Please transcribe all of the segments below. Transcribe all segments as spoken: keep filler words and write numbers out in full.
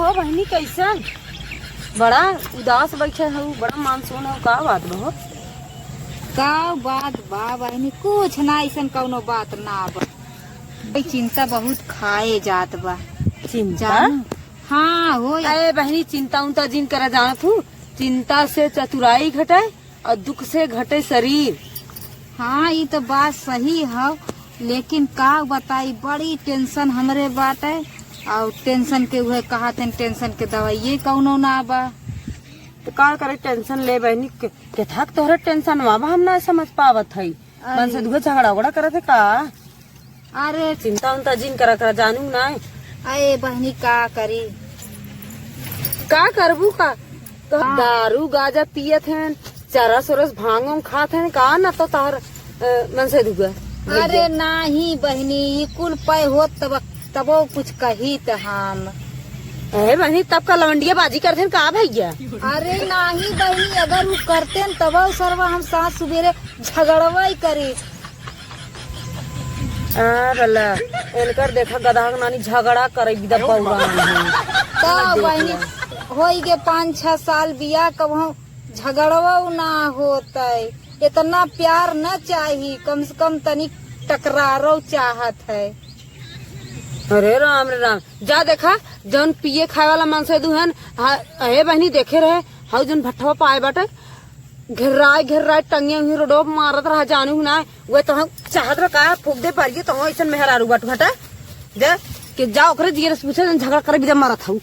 ओ बहिनी, कैसन? बड़ा उदास बैठे हऊ, बड़ा मानसून हऊ, का बात बा हो? का बात बा बहिनी, कुछ ना, ऐसन कौनो बात ना बा। भाई, चिंता बहुत खाए जात बा। चिंता? जानू? हाँ, हो या- अरे बहिनी, चिंता उंता जिन करा, जानत हूँ, चिंता से चतुराई घटे और दुख से घटे शरीर। हाँ, ई तो बात सही हौ, लेकिन का बताई, बड़ी tension हमरे बाटे। और tension के उहे कहत हन, tension के दवाइये कौनो ना बा। तो का करे, tension ले बहिनी, के, केथा के तोहरे tension वा बा, हम ना समझ पावत हई। अरे। मनसेधुआ झगड़ा उगड़ा करत है का? अरे। चिंता उंता जिन करा करा, जानू ना। अरे बहिनी, का करी? का करबू का? तो हाँ। दारू गाजा पियत हन, चरस उरस भांग उंग खात हन का, ना तो तोहर, अ, मनसेधुआ? अरे नाही बहिनी, ई कुल पै होत तब, तबो कुछ कहित हम। अरे बहिनी, तब का लवंडिया बाजी करत हन का भैया? अरे नाही बहिनी, अगर उ करतेन तबो सरवा हम साँझ सुबेरे झगड़वा ही करी। आ, बला, इनकर देखा गदहा के नानी झगड़ा करे बिदा बौरान है। का बहिनी, होई गे पाँच छह साल बियाह, कबहूँ झगड़वा ना होतै। इतना प्यार न चाही, कम से कम तनी टकरारो चाहत है। अरे राम रे राम, जा देखा, जौन पिए खाए वाला मनसेधुआ हन, हा, अहे बहिनी देखे रहे, हाउ जौन भट्ठवा पाए बाटे, घेर्राए घेर्राए टंगे हुए रोडवा पे मारत रहा, जानू ना, वे तो हम चाहत रहा का फूक दे पारिए, तो हम ऐसन मेहरारू बाटू हटा, जे, कि जा ओकरे जियरे से पूछे, जौन झगड़ा करे बिदा मारत हऊ।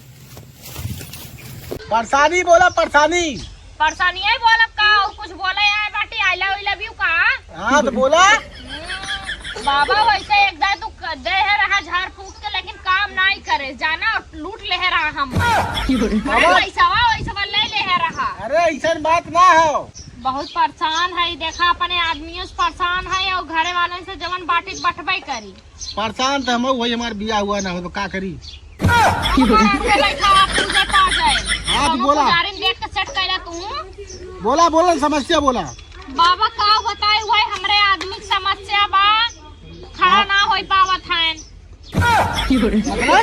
परेशानी बोला, परेशानी। परेशानी है, बोलब का? और कुछ बोले आए बाटी, I love, I love you का? हाँ, तो बोला। हम्म, बाबा, वैसे एक दाई तू क-, दे है रहा झाड़ फूक के, लेकिन काम नाई करे, जाना और लूट ले है रहा हम। बाबा। पैसावा, वैसावा ले ले है रहा। अरे, ऐसन बात ना हो। बहुत परेशान है, देखा, अपने आदमियों से परेशान है और घरे वालन से जवन बाटी बटबे करी। परेशान तो हम, वही हमार बियाह हुआ ना हो तो का करी? हमार आगे बैठा, आप पूजा पा जाए। हाँ, तो बाबू बोला। पुजारी देख के set कैला तू। बोला, बोला, समस्या बोला। बाबा का बताई, वही हमरे आदमी के समस्या बा, खड़ा हाँ। ना होई पावत हन। मतलब?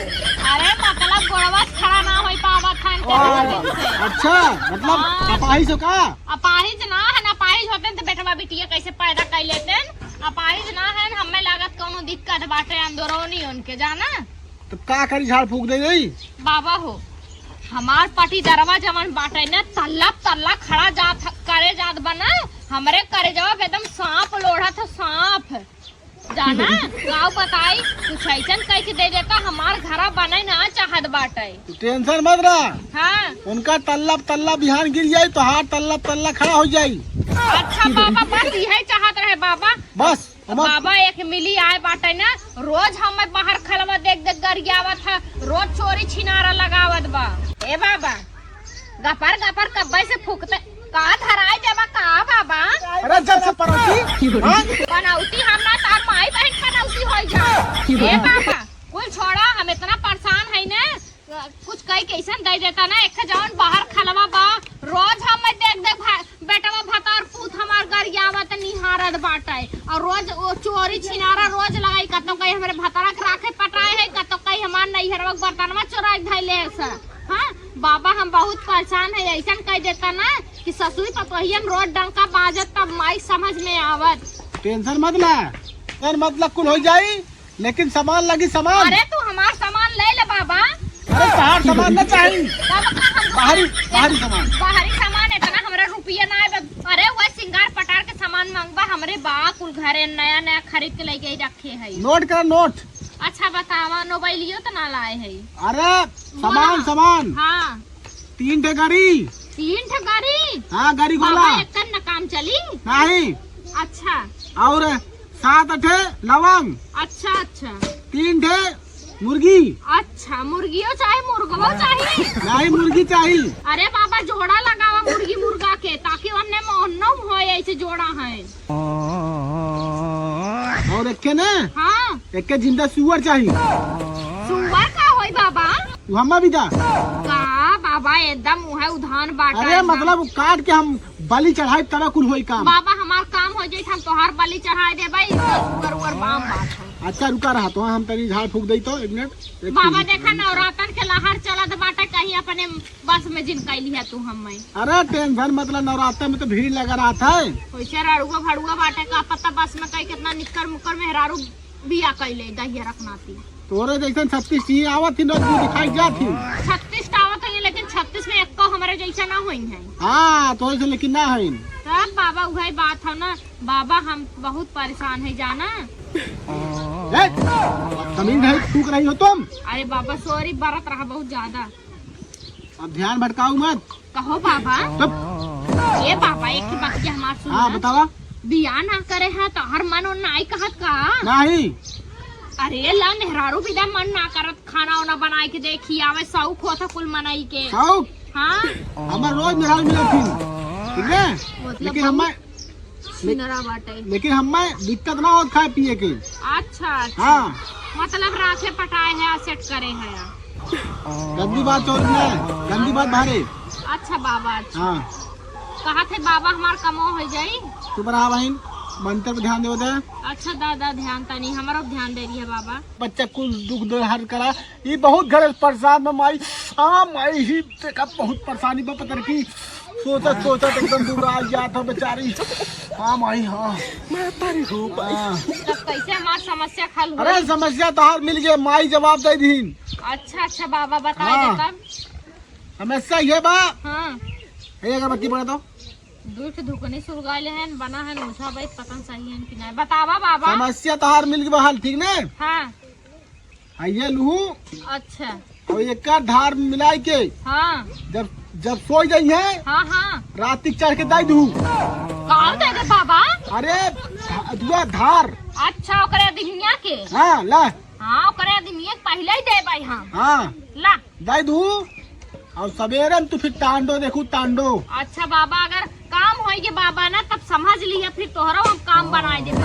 अरे मतलब गोड़वा से खड़ा ना होई पावत हन, ओ, केतना दिन से। अच्छा, मतलब हाँ। अपाहिज हो का? अपाहिज ना है, अपाहिज होते तो बेटवा बिटिया कैसे पैदा कर लेते? अपाहिज ना है, हमें लागत कौनो दिक्कत बाटे अंदरूनी उनके, जाना। तो का करी, झाड़ फूक दे गई? बाबा हो, हमार पटीदरवा जवन बाटे न, तल्ला तल्ला खड़ा जात ह-, करे जात बा ना, हमरे करेजवा पे एकदम सांप लोढ़त ह, सांप। जाना, गाँव बताई, कुछ ऐसन कह के दे देता, हमार घरा बने ना चाहत बाटे। तू tension मत रहा। हाँ। उनका तल्ला तल्ला बिहान गिर जाई, तोहार तल्ला तल्ला खड़ा हो जाई। अच्छा बाबा, बस यही चाहत रहे बाबा। बस। अब बाबा एक मिली आए बाटे ना, रोज हमें बाहर खलवा देख देख गरियावत है, रोज चोरी छिनारा लगावत बा। ए बाबा, गपर गपर कब्बे से फूकते, का धराई देबा का बाबा? अरे जब से पनौती, हाँ? पनौती हम ना, तार माई बहन पनौती होई जा। ए बाबा, कुल छोड़ा, हम इतना परेशान है ना, कुछ कही कैसन दे देता ना, एक जौन बाहर खलवा बा, रोज हम देख देख भा-, बेटवा भतार पूत हमार गरियावत निहारत बाटे, और रोज वो चोरी छिनारा रोज लगाई, कतो कहीं हमरे भतारा के राखे पटाए है, कतो कहीं हमार नैहरवा के बर्तनवा चोराई धैले है सर। हाँ बाबा, हम बहुत परेशान है, ऐसन कह देता ना कि ससुई पतोहियन रोज डंका बाजत तब माई समझ में आवत। Tension मत ला, tension मत ला, कुल हो जाई। लेकिन सामान लगी, सामान। अरे तू हमार सामान ले ले बाबा। अरे तहार सामान ना चाही। बाबा का हम बाहरी, बाहरी सामान। बाहरी सामान इतना हमरा रुपया ना आए बा। अरे वह सिंगार पटार के सामान मांगबा, हमरे बा कुल घरे नया नया खरीद के लेके रखे है। Note करा, note। अच्छा बतावा, मोबाइलियो तो ना लाए है। अरे सामान, बोला। सामान। हाँ। तीन ठे गाड़ी। तीन ठे गाड़ी? हाँ, गाड़ी बाबा, गोला। एक न काम चली? नहीं। अच्छा। और सात ठे लवंग। अच्छा, अच्छा। तीन ठे मुर्गी। अच्छा, मुर्गियो चाही, मुर्गवो चाही? नहीं, मुर्गी चाही। अरे बाबा, जोड़ा लगावा मुर्गी मुर्गा के, ताकि ओन्ने मोहन्नो होए, ऐसे जोड़ा है। और एक ठे ना? हाँ। एक ठे जिंदा सुअर चाही। सुअर का होई बाबा? वो हम्मा भी था। का बाबा, एकदम उहे उधान बाटा अरे एकदम। मतलब काट के हम बलि चढ़ाई तब कुल होई काम। बाबा, हमार काम हो जाई, हम तोहार बलि चढ़ाई देबै, सुअर उअर बाम बात है। अच्छा रुका रहा, तो हम तनी झाड़ फूक देई तो एक मिनट, एक बाबा मिनट। देखा, नवरातन के लहर चलत बाटे, अपने बस में जिन कैली है तू हम मैं। अरे tension मत ला, नवरात्र में तो भीड़ लगा रहत है। वैसे रड़ुआ भड़ुआ बाटे, का पता बस में कई कितना निक्कर मुक्कर मेहरारू बिया कैले दहिया रखनाती। तोरे जैसन छत्तीस ही आवत ही, रोज मुँह दिखाई जात ही। छत्तीस तो आवत है, लेकिन छत्तीस में एक्को हमरे जैसा ना होई है। हाँ, तोरे से लेकिन ना है। तब बाबा उहे बात है ना, बाबा हम बहुत परेशान है जाना। ए, बदतमीज है, थूक रही हो तुम। अरे बाबा sorry, बरत रहा बहुत ज्यादा। अब ध्यान भटकाऊ मत। कहो बाबा। चुप। ए बाबा, एक ही बात के हमार सुन हाँ, ना। बतावा। बियाह ना करे है तो हर मन उन नाई कहत का? नहीं। अरे ला मेहरारू बिदा मन ना करत, खाना वाना बनाए के देखी आवे, शौक होता कुल मनई के। शौक? हाँ। हमार रोज मेहरारू मिलत थी, ठीक है? मतलब लेकिन बहुत हमें छिनरा बाटे। लेकिन हमें दिक्कत ना होत खाए पिए के। अच्छा, अच्छा। हाँ। मतलब राखे पटाए है, सेट करे है। गंदी बात छोड़ दे, गंदी बात बाहरे। अच्छा बाबा, अच्छा। हाँ। कहा थे बाबा हमार कमो हो जाई। चुप रहा बहिन, मंत्र पे ध्यान देवे दे। अच्छा दादा, ध्यान तनी हमरो ध्यान दे रही है बाबा। बच्चा कुल दुख दे हर करा, ये बहुत घरे परेशान बा माई। हाँ माई, ही देखा बहुत परेशानी बा पतर की। सोचत सोचत एकदम दुबरा जात हो बेचारी। हाँ माई, हाँ। मैं तारी हो माई। हाँ। तब कैसे हमार समस्या हल होई? अरे समस्या तोहार मिल गए, माई जवाब दे दीन। अच्छा अच्छा बाबा, बता हाँ। दे तब। समस्या ये बा। हाँ। हे अगरबत्ती बना दो। दुष्ट धुकनी सुलगाइले हैं, बना है ओझा वैद, पता नहीं सही है कि नहीं। बतावा बाबा। समस्या तोहार मिल गए हल, ठीक ने? हाँ। आ ये लूहू। अच्छा। और एक धार मिलाई के। हाँ। जब, जब सोई जाई है, हाँ, हाँ। रात तक चढ़ के दाई दू। का दे दे बाबा? अरे, धा-, दुआ धार। अच्छा, ओकरे अदिनिया के? हाँ, ला। हाँ, ओकरे अदिनिया के पहिले ही देबै हम। हाँ। ला। दाई दू। और सवेरे में तू फिर तांडो देखू, तांडो। अच्छा बाबा, अगर काम होई के बाबा ना, तब समझ लिया, फिर तोहरो हम काम बनाए देबे।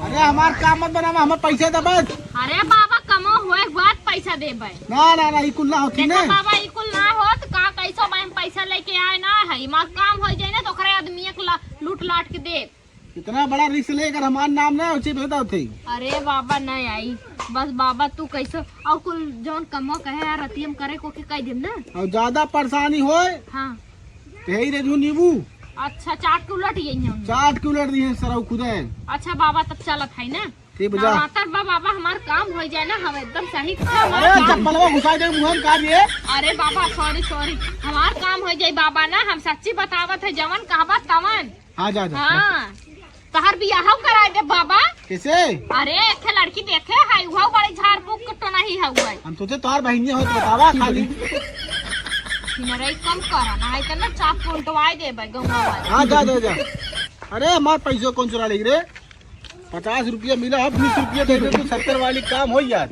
अरे हमार काम मत बनावा, हमें पैसा दे बस। अरे बाबा, कमो होए के बाद पैसा देबे। ना, ना, ना, ई कुल ना होती देखा ना। बाबा, ई कुल ना होत का, कैसो बा हम पैसा लेके आए ना है, हमार काम होई जाए ना, तो ओकरे आदमी एक ला-, लूट लाट के दे। इतना बड़ा रिस्क ले, अगर हमार नाम ना होती, तो होता होते। अरे बाबा, नहीं आई, बस बाबा तू कैसो, और कुल जौन कमो कहे यार, रतियम करे को के कह देम ना। और ज्यादा परेशानी होए, हाँ। यही रे जो नींबू। अच्छा, चाट के उलट यही हम। चाट के उलट दिए सरऊ खुदे। अच्छा बाबा, तब चलत है ना। ठीक बजा। नवरात्र बा बाबा, हमार काम हो जाए ना, हम एकदम सही से हमार अरे काम चप्पलवा घुसा दे मुंह में का दिए। अरे बाबा, sorry, sorry, हमार काम हो जाए बाबा ना, हम सच्ची बतावत है, जवन कहबा तवन। हाँ, जा, जा। हाँ, तहर बियाह कराए दे बाबा। कैसे? अरे, एक ठे लड़की देखे है, उहौ बड़ी झाड़ फूक के टोनाही है उहै। हम सोचे तोहार बहिनिया हो तो बतावा खाली। छिनरई कम करा ना, है तो ना चाप उल्टवाए देबे गंगा वाले। हाँ, जा, जा, जा। अरे, हमार पैसो कौन चुरा लेगी रे? पचास रुपया मिला है, बीस रुपया दे दे, तू सत्तर वाली काम हो यार।